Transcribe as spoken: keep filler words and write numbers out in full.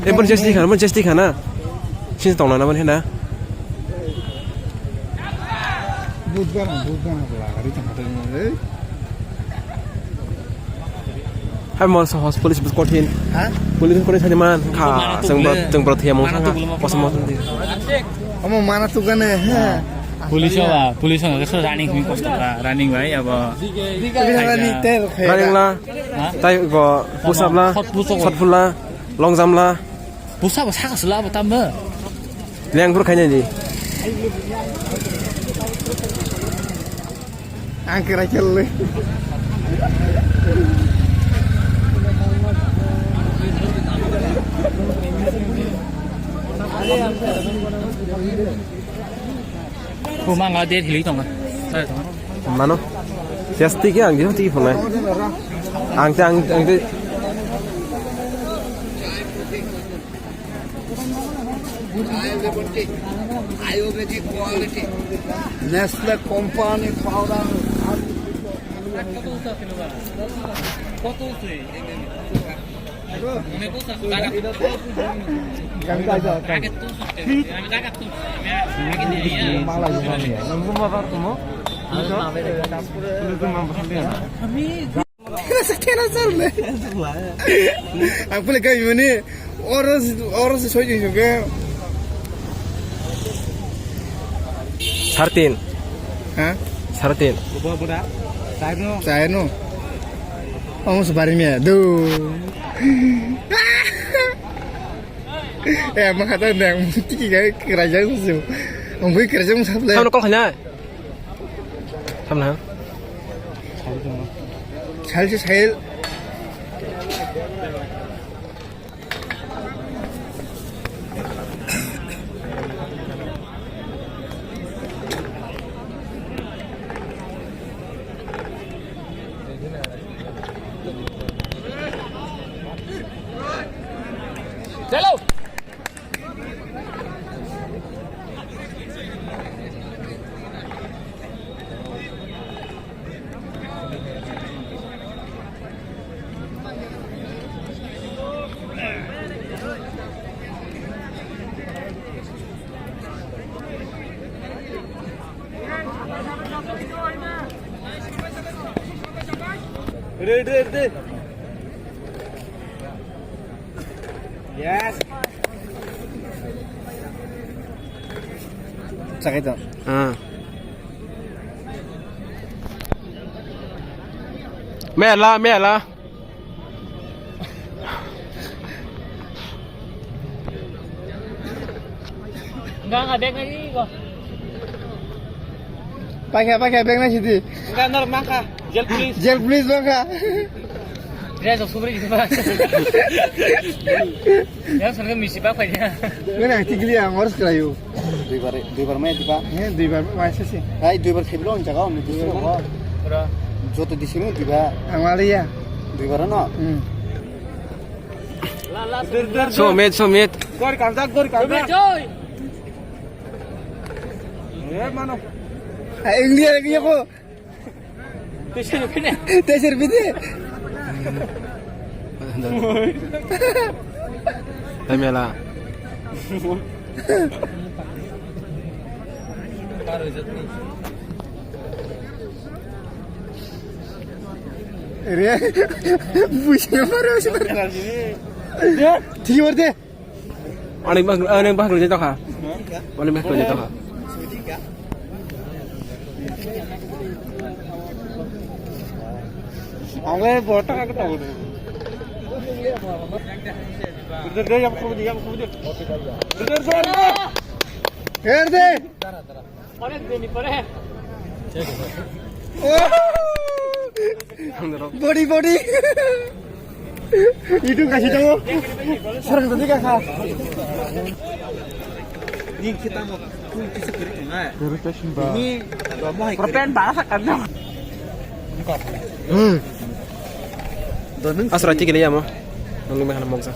Eh, bon, jesti khana, bon, jesti khana. Sini tong na, bon, hena. But gana, but gana, bela, hari tong, hari tong, eh. Hai, mon, so, hos, police, bus, kothin. Ha? Police, kothin, sani man, kha, jeng, bro, jeng, bro, thia, mon, mana sanga, tu, gulma, kosong, mana mon, tu. Omo mana tu gane, ha. Police wa, police wa, so running, kami kosto ka, running, bai, abo. Running, ter, khe. Running la. Ha? Tai go, push up la, shot put, shot put la, long jump la. Push up saka sula abo tambo. Leng phuru khaina di. Ang kira chelle. Buma nga der hili tonga. Sai tonga. Mano. Sias tiki ang di tiki phone. Ang te, ang, ang te. Ayurvedic quality. Nestle company powder. কত উঠে? Ang pala kami mani oro oro se soi jing ke. Sartin. Ha? Sartin. Chai no. Ang se bari me do. Eh, ma khata nang tiki ga kerajang su. Ang bui kerajang saple. Thamno kol khanya. Thamna. Sal se sal. Ready, ready. Yes. Sakit to. Ah. Mela, mela. Enggak, enggak, bag lagi kok. Pakai, pakai, bag lagi sih. Enggak, nor mangka. Jail police. Jail police mangka. Dress of sobri gitu, Pak. Yang sana misi pak aja. Mana yang tigli yang harus kelayu. Duibar, duibar maya diba? He, duibar maya sesi. Hai, duibar thebilo ang jaga om disi ro. Pura. Joto disi no diba? Ang wali ya. Duibar no? Hmm. Sumit, Sumit. Gori kanjak, gori kanjak. Joy. Eh, mano. Ah, India lagi ya ko. Teisir pide. Teisir pide. Tamela. Re, buisnya marah sih. Tiga deh. Ani bah, ani bah kerja tau ha? Ani bah kerja tau ha? Ang le borta ka tau de. Udah deh, yang perlu dia, yang perlu dia. Udah deh. Her deh. Body, body. Itu kasih tahu. Sarang tadi kakak. Ini kita mau pun kisah kiri tengah. Ini mau hai. Perpen bahasa kan. Hmm. Asra tiki liya mo. Nang lumai hana moksa.